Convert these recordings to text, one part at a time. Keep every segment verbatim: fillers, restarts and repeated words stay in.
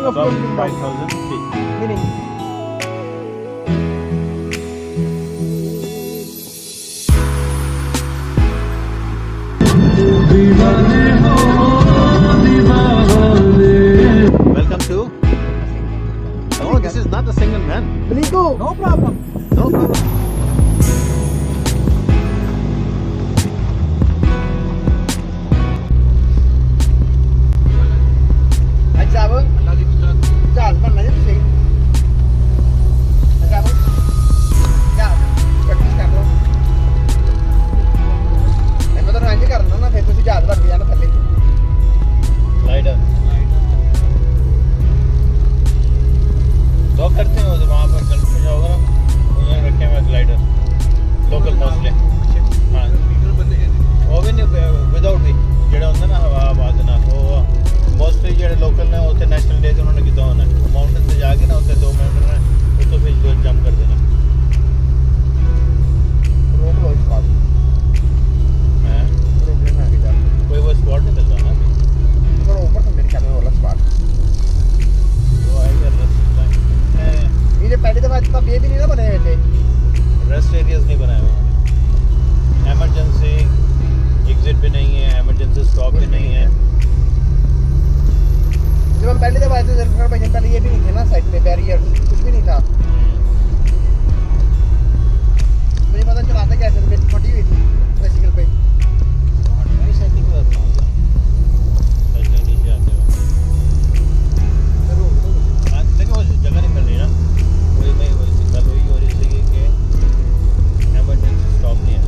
Above five thousand feet. Meaning? Welcome to. Oh, this is not a single man. Baligo. No problem. No problem. Ay, sabon? Jazz man na yun, eh. Ay, sabon? Jazz. Practice ka, bro. Ay, motor na, hindi ka rin, no? Na, feto si Jazz, lang, di, ano, pati. Glider. तो करते हैं, वो तो वहाँ पर गल्फ में जाओगे ना, उन्होंने रखे हुए ग्लाइडर, लोकल मोस्टली। हाँ। ਉਹ ਵੀ ਨਹੀਂ, ਵਿਦਆਊਟ ਵੀ, ਜਿਹੜਾ ਹੁੰਦਾ ਨਾ, ਹਵਾ ਆਵਾਜ਼ ਨਾਲ, ਉਹ ਮੋਸਟਲੀ ਜਿਹੜੇ ਲੋਕਲ ਨੇ, ਉੱਥੇ ਨੈਸ਼ਨਲ ਡੇ ਤੇ ਉਹਨਾਂ ਨੇ ਕੀਤਾ ਹੋਣਾ, ਮਾਊਂਟੇਨ ਤੇ ਜਾ ਕੇ ਨਾ, ਉੱਥੇ ਦੋ ਮਾਊਂਟੇਨ ਹੈ, ਉੱਥੋਂ ਫਿਰ ਜੰਪ ਕਰ ਦੇਣਾ। ਰੋਕ ਲਓ ਇਸ ਬਾਤ। ਹੈ। ਰੋਕ ਲੈਣਾ ਹੈ। ਕੋਈ ਉਹ ਸਪੌਟ ਨਹੀਂ ਮਿਲਦਾ ਨਾ। ਥੋੜਾ ਉੱਪਰ ਤਾਂ ਮੇਰੇ ਖਿਆਲ ਨਾਲ ਵਾਲਾ ਸਪੌਟ। ਉਹ ਆਏਗਾ ਰਸਤਾ। ਇਹ ਪਹਿਲੇ ਤਾਂ ਮੈਂ ਤਾਂ ਬੇਬੀ ਨਹੀਂ ਨਾ ਬਣੇ ਹੋਏ थे। रेस्ट एरियाज नहीं बनाए हुए हैं। इमरजेंसी एग्जिट भी नहीं है, इमरजेंसी स्टॉप भी नहीं है। जब हम पहले जब आए थे, जब पहले ये भी नहीं थे ना, साइड में बैरियर, कुछ भी नहीं था। हम्म। मुझे पता चलाते कैसे थे, मेरी फटी हुई थी ट्राइसिकल पे। हाँ, ट्राइसाइकिल पे आता हूँ। साइड में नीचे आते हुए। हाँ, लेकिन वो जगह नहीं मिल रही ना। वही मैं, वही दिक्कत वही हो रही थी कि इमरजेंसी स्टॉप नहीं है।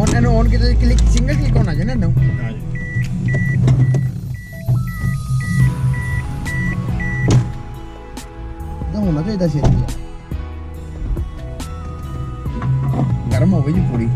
ऑन, ऑन किती क्लिक, सिंगल क्लिक होना चाहिए ना, no? Dah mulai tu dah siap dia. Garam mo, pwede puri.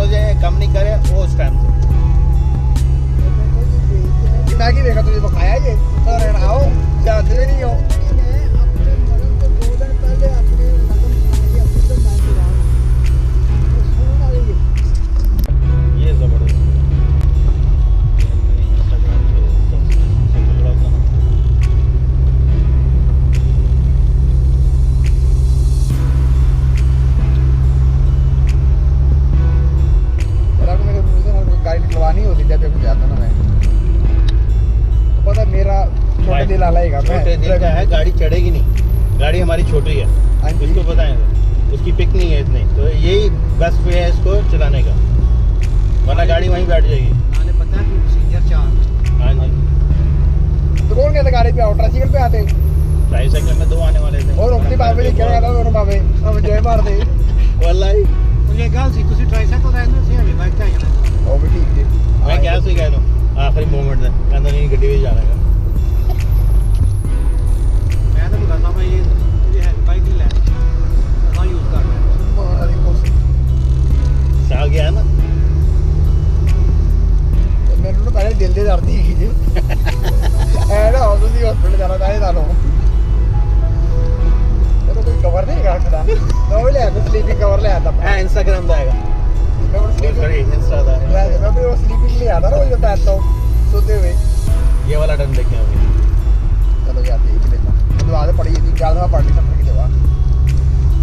कम नहीं करे, वो उस टाइम से। मैगी देखा तुझे पकाया ये, तो रहना आओ, जानते भी नहीं हो। ये जबरदस्त। Instagram पे सबसे, सबसे बड़ा था ना। मेरा को मेरे मुझे ना कोई गाड़ी निकलवानी होती जब भी जाता ना मैं। तो पता है, मेरा छोटे भाई, दिल वाला ही काम है। छोटे दिल का है, गाड़ी चढ़ेगी नहीं। गाड़ी हमारी छोटी है। हाँ जी। इसको पता है, उसकी पिक नहीं है इतनी, तो यही बेस्ट वे है इसको चलाने का, वरना गाड़ी वहीं बैठ जाएगी। मैंने पता है कि सीनियर चार। हाँ जी। तो कौन कहता गाड़ी पे आओ, ट्राइसाइकिल पे आते? ट्राइसाइकिल में दो आने वाले थे। और उनके बाबे ने क्या कहता, दोनों बाबे हम एंजॉय मारते। वल्लाही। मुझे एक गल सी, तुसी ट्राइसाइकिल रहने से अभी बाइक चाहिए। वो भी ठीक है। मैं क्या सी कह रहा हूँ, आखिरी मोमेंट है, कहता नहीं, गड्डी पे जाना है। ਮੈਂ ਤਾਂ ਬੁਲਾ ਸਾਂ, ਇਹ ਇਹ ਹੈਲਪਲਾਈਨ ਨਹੀਂ ਲੈਣੀ, ਨਾ ਯੂਜ਼ ਕਰਨਾ। ਮਾਰੇ ਕੋਸ। ਸਾਲ ਗਿਆ ਨਾ। ਮੈਨੂੰ ਤਾਂ ਪਹਿਲੇ ਦਿਲ ਦੇ ਦਰਦ ਹੀ। ਐ ਨਾ ਹੋ ਤੁਸੀਂ ਹਸਪੀਟਲ ਜਾਣਾ ਤਾਂ ਇਹ ਤੁਹਾਨੂੰ। ਇਹ ਤਾਂ ਕੋਈ ਕਵਰ ਨਹੀਂ ਹੈਗਾ, ਰੱਖਦਾ। ਨਾ ਉਹ ਲੈ, ਸਲੀਪਿੰਗ ਕਵਰ ਲੈ ਆਂਦਾ। ਇਹ ਇੰਸਟਾਗ੍ਰਾਮ ਦਾ ਹੈਗਾ। मैं वो स्लीपिंग। सॉरी, इंस्टा था। मैं, मैं भी वो स्लीपिंग ले आता ना, वो जो पहनता हूँ, सोते हुए। ये वाला डन देखें अभी। चलो यार, देख लेना। मैं तो आगे पड़ी थी, क्या था, पढ़ लेना, फिर के देवा।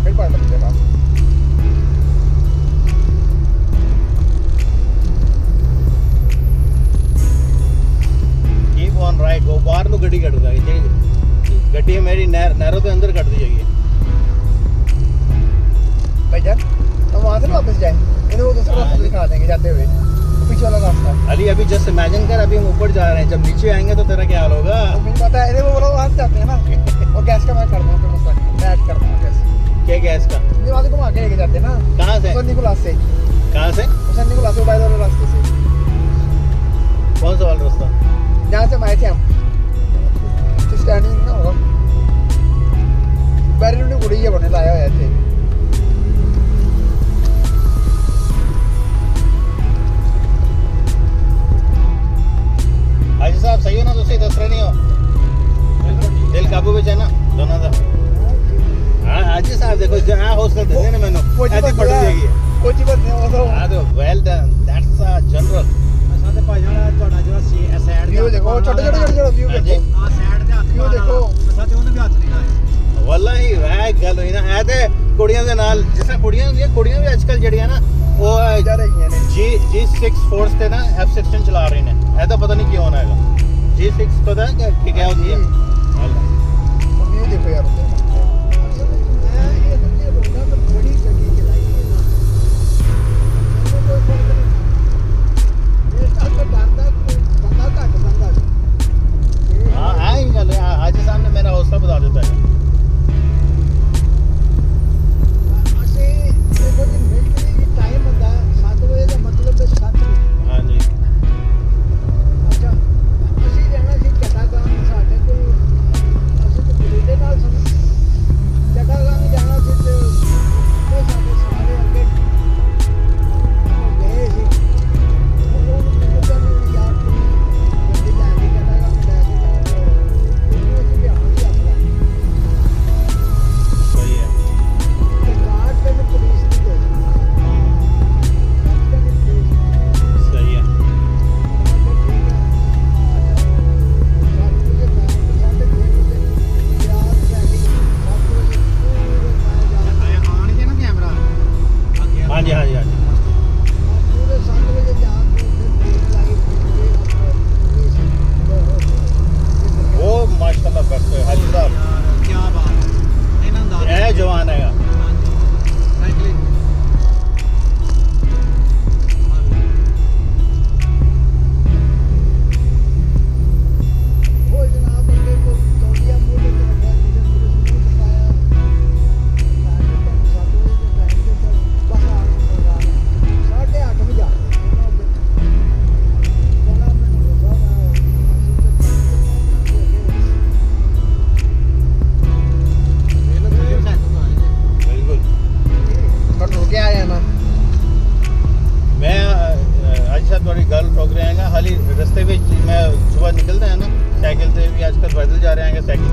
फिर पढ़ लेते हैं। Keep on right, वो बाहर नु गड्डी कट रहा है, इतनी गड्डी मेरी नैर-, नैरो के अंदर कट दी जाएगी। भाईजान, हम वहाँ से ना वापस जाए, इन्हें वो दूसरा हाँ, रास्ता ये दिखा देंगे जाते हुए, पीछे वाला रास्ता। अली, अभी जस्ट इमेजिन कर, अभी हम ऊपर जा रहे हैं, जब नीचे आएंगे तो तेरा क्या हाल होगा? तो मुझे पता है, इन्हें वो बोला वहाँ से जाते हैं ना, और गैस का मैं कर दूँ, कोई मसला नहीं, मैं ऐड कर दूँगा गैस। क्या गैस का? ये वाले को वहाँ के लेके जाते हैं ना। कहाँ से? सन्नी को लास्ट से। कहाँ से? सन्नी को लास्ट से, बाय वाले रास्ते से। कौन सा वाला रास्ता? जहाँ से हम आए थे हम। तो स्टैंडिंग ना होगा। बैरियर ने कुड़िया बने लाया हुआ थे। हाजी साहब, सही हो ना? दूसरी दस रहे नहीं हो? दिल काबू में जाना, दोनों था। हाँ, हाजी साहब, देखो, जो हाँ, हौसला दे देना मैंने। कोची ऐसी बंदे पड़ हैं। जाएगी। कोची बंदे हैं, वो तो। हाँ, तो well done। That's a general। ਅਸਾਂ ਤੇ ਭਾਈ ਜਾਨ ਤੁਹਾਡਾ ਜਿਹੜਾ ਸੀ, ਇਹ ਸਾਈਡ व्यू देखो, छोटे, छोटे, छोटे, छोटे व्यू हाँ जी। देखो। ਆ ਸਾਈਡ ਤੇ ਹੱਥ व्यू ਮਾਰਨਾ। देखो। ਅਸਾਂ ਤੇ ਉਹਨੂੰ ਵੀ ਹੱਥ ਨਹੀਂ ਲਾਇਆ। वल्लाही, वह गल हुई ना, ऐ ते कुड़ियां दे नाल, जिस तरह कुड़ियां हुंदियां, कुड़ियां भी आजकल जड़ियां ना, वो जा रही हैं। जी, जी सिक्स फोर्स ते ना एफ सिक्सटीन चला रहे हैं। ऐसा पता नहीं क्यों होना है। जी सिक्स पता है क्या, क्या, क्या होती है? हाँ जी। वल्लाही। व्यू देखो यार, उधर। ਹਾਂ, ਹਾਂ, ਇਹ ਗੱਲ ਹੈ। ਹਾਂ, ਅੱਜ ਸਾਹਮਣੇ ਮੇਰਾ ਹੌਸਲਾ ਵਧਾ ਦਿੱਤਾ ਹੈ। ਅਸੀਂ ਦੇਖੋ ਜੀ, ਮਿਲਟਰੀ ਟਾਈਮ ਹੁੰਦਾ ਸੱਤ ਵਜੇ, ਦਾ ਮਤਲਬ ਹੈ ਸੱਤ ਵਜੇ। ਹਾਂਜੀ। ਅੱਛਾ, ਅਸੀਂ ਜਾਣਾ ਸੀ ਚਟਾਗਾਂਗ, ਸਾਡੇ ਕੋਲ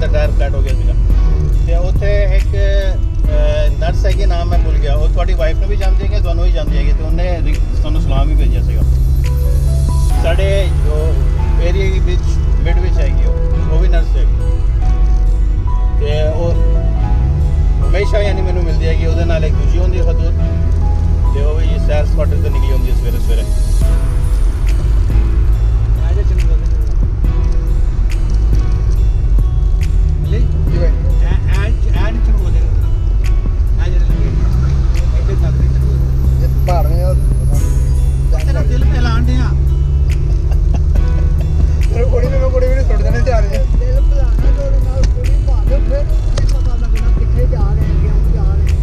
ਤਾਂ ਟਾਇਰ ਫਲੈਟ ਹੋ ਗਿਆ ਸੀਗਾ। ਤੇ ਉੱਥੇ ਇੱਕ, ਅਹ, ਨਰਸ ਹੈਗੀ, ਨਾਮ ਮੈਂ ਭੁੱਲ ਗਿਆ, ਉਹ ਤੁਹਾਡੀ ਵਾਈਫ ਨੂੰ ਵੀ ਜਾਣਦੀ ਹੈਗੀ, ਤੁਹਾਨੂੰ ਵੀ ਜਾਣਦੀ ਹੈਗੀ, ਤੇ ਉਹਨੇ ਰਿ-, ਤੁਹਾਨੂੰ ਸਲਾਮ ਵੀ ਭੇਜਿਆ ਸੀਗਾ। ਸਾਡੇ ਜੋ ਏਰੀਆ ਦੇ ਵਿੱਚ, ਮਿਡ ਵਿੱਚ ਹੈਗੀ ਉਹ, ਉਹ ਵੀ ਨਰਸ ਹੈਗੀ। ਤੇ ਉਹ ਹਮੇਸ਼ਾ, ਯਾਨੀ, ਮੈਨੂੰ ਮਿਲਦੀ ਹੈਗੀ, ਉਹਦੇ ਨਾਲ ਇੱਕ ਦੂਜੀ ਹੁੰਦੀ ਹੈ, ਖਤੂਨ, ਤੇ ਉਹ ਵੀ ਸੈਰ ਸਪਾਟੇ ਤੇ ਨਿਕਲੀ ਹੁੰਦੀ ਹੈ ਸਵੇਰੇ ਸਵੇਰੇ। ਜੀ ਭਾਈ। ਇਹ ਪਹਾੜ ਨੇ। ਤੇਰਾ ਦਿਲ ਮਹਿਲਾਣ ਡਿਆ। ਤੇਰੇ ਕੁੜੀ ਨੂੰ, ਕੁੜੀ ਵੀ ਨਹੀਂ ਛੱਡ ਦੇਣੇ ਚਾਹ ਰਹੇ। ਦਿਲ ਭਲਾਣਾ ਤੇ ਉਹਦੇ ਨਾਲ ਕੁੜੀ ਭਾਵੇਂ ਫਿਰ ਨਹੀਂ ਪਤਾ ਲੱਗਣਾ ਕਿੱਥੇ ਜਾ ਰਹੇ ਆ, ਕਿਉਂ ਜਾ ਰਹੇ ਆ।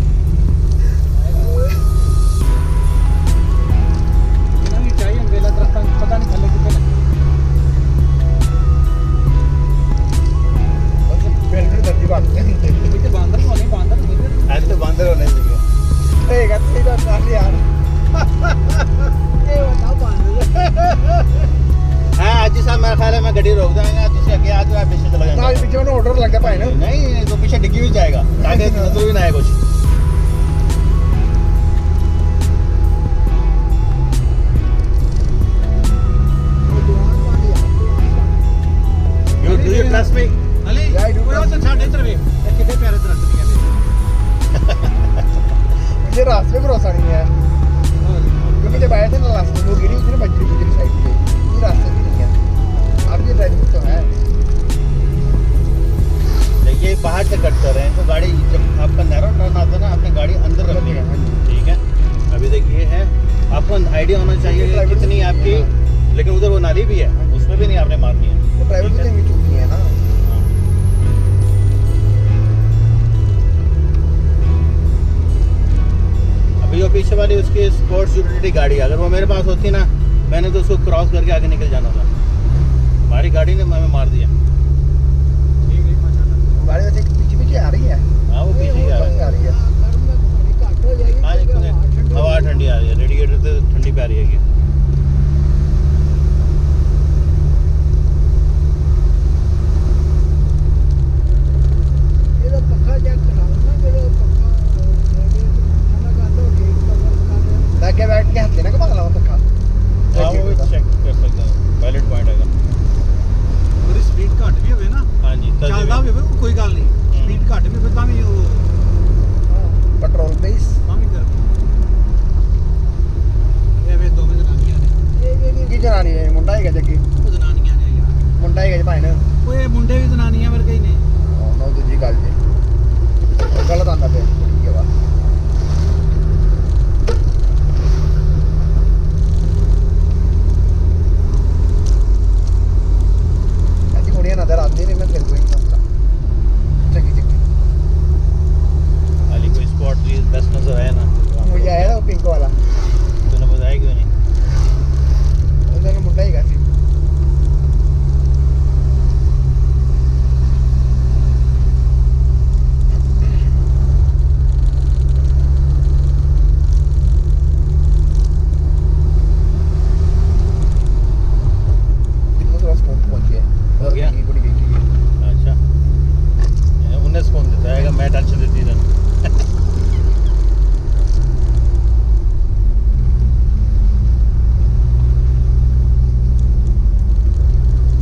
ਇਹਨਾਂ ਦੀ ਚਾਹੀ ਅੰਬੇਲਾ ਦਰਖਤਾਂ ਨੂੰ ਪਤਾ ਨਹੀਂ ਥੱਲੇ ਕਿੱਥੇ ਲੱਗੀ। ਬਸ ਪਿੰਡ ਨੂੰ ਧਰਤੀ ਬਾਤ ਨਹੀਂ। ਇੱਥੇ ਬਾਂਦਰ ਹੋਣੇ, ਬਾਂਦਰ ਹੋਣੇ। ਅੱਜ ਤਾਂ ਬਾਂਦਰ ਹੋਣੇ ਸੀਗੇ। ਇਹ ਗੱਲ ਸਹੀ ਤਾਂ ਕਰ ਯਾਰ। ਇਹ ਉਹ ਤਾਂ ਬਾਂਦਰ। ਹਾਂ, ਅੱਜ ਹੀ ਸਾਹਿਬ, ਮੇਰਾ ਖਿਆਲ ਹੈ ਮੈਂ ਗੱਡੀ ਰੋਕ ਦਾਂਗਾ, ਤੁਸੀਂ ਅੱਗੇ ਆ ਜਾਓ, ਪਿੱਛੇ ਚਲਾ ਨਾਲ ਜਾਣਾ। ਪਿੱਛੇ ਉਹਨੂੰ ਆਰਡਰ ਲੱਗਦਾ ਭਾਈ ਨੂੰ। ਨਹੀਂ, ਨਹੀਂ, ਤਾਂ ਪਿੱਛੇ ਡਿੱਗੀ ਵਿੱਚ ਜਾਏਗਾ, ताकि नजर भी ना आए कुछ। You, do you trust me? Ali, ਯਾਰ, ਇਹ ਉਹ ਤਾਂ ਛੱਡ ਇੱਧਰ ਵੇ। ਇਹ ਕਿੰਨੇ ਪਿਆਰੇ ਦਰਖਤ ਨੇ। मुझे रास्ते पे भरोसा नहीं है। क्योंकि जब आए थे ना लास्ट टाइम, वो गिरी हुई थी ना बजरी बुजरी साइड पे, ये रास्ते भी नहीं है। अब ये ड्राइविंग तो है। देखिए, बाहर से कट कर रहे हैं, तो गाड़ी, जब आपका नैरो टर्न आता है ना, आपने गाड़ी अंदर रखनी है। ठीक है, अभी देखिए है, आपको आइडिया होना चाहिए कि कितनी आपकी, लेकिन उधर वो नाली भी है, उसमें भी नहीं आपने मारनी है। वो ड्राइवर को देंगे चुकी है ना। अभी वो पीछे वाली उसकी स्पोर्ट्स यूटिलिटी गाड़ी है, अगर वो मेरे पास होती ना, मैंने तो उसको क्रॉस करके आगे निकल जाना था। हमारी गाड़ी ने हमें मार दिया। गाड़ी वैसे पीछे पीछे आ रही है। हाँ, वो पीछे ही आ रहा है। आ रही है। हाँ, एक तो हवा ठंडी आ रही है, रेडिएटर से ठंडी पै रही है। ਇਹਦਾ ਪੱਖਾ ਚੈੱਕ ਕਰਾਓ ਨਾ, ਜਿਹੜਾ ਉਹ ਪੱਖਾ, ਉਹ, ਉਹ, ਉਹ, ਉਹ, ਉਹ, ਉਹ, ਉਹ, ਉਹ, बैठ के बैठ के हाथ लेना कमा ला पक्का। हाँ, वो भी चेक कर सकते हैं, वैलिड पॉइंट है। ਉਹਦੀ ਸਪੀਡ ਘੱਟ ਵੀ ਹੋਵੇ ਨਾ, हाँ जी, तभी ਚੱਲਦਾ भी। ਵੀ ਹੋਵੇ, ਉਹ ਕੋਈ ਗੱਲ ਨਹੀਂ। ਸਪੀਡ ਘੱਟ ਵੀ ਹੋਵੇ ਤਾਂ ਵੀ ਉਹ पेट्रोल बेस। ਤਾਂ ਵੀ ਕਰ। ਇਹ ਵੇ ਦੋਵੇਂ ਜਨਾਨੀਆਂ ਨੇ। ਕੀ ਜਨਾਨੀ ਹੈ? ਮੁੰਡਾ ਹੈਗਾ ਜੱਗੀ? ਉਹ ਜਨਾਨੀਆਂ ਨੇ ਯਾਰ। ਮੁੰਡਾ ਹੈਗਾ ਜੀ ਭਾਈ ਨਾ। ਉਹ ਇਹ ਮੁੰਡੇ ਵੀ ਜਨਾਨੀਆਂ ਵਰਗੇ ਹੀ ਨੇ। ਉਹ ਦੂਜੀ ਗੱਲ ਜੀ। ਉਹ ਗਲਤ ਆਂਦਾ ਪਿਆ ਜੀ, ਠੀਕ ਹੈ ਵਾ। ऐसी कुड़ियाँ नजर आती नहीं, मैं फिर कोई नहीं समझता। चंगी चंगी। खाली कोई स्पॉट भी बेस्ट नजर आया ना। मुझे आया ना वो पिंक वाला। तूने बताया क्यों नहीं? ਉਹਦਾ ਨੂੰ ਮੁੰਡਾ ਹੈਗਾ ਸੀ। ਕਿੰਨਾ ਥੋੜਾ ਸਪੋਰਟ ਪਹੁੰਚ ਗਿਆ। ਹੋ ਗਿਆ? ਇਹ ਬੜੀ ਵੇਖੀ ਹੈ। अच्छा। ये उन्नीस कौन देता है? मैं टेंशन देती रहूं।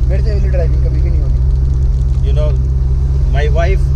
मेरे से वाली ड्राइविंग कभी भी नहीं होती। You know, my wife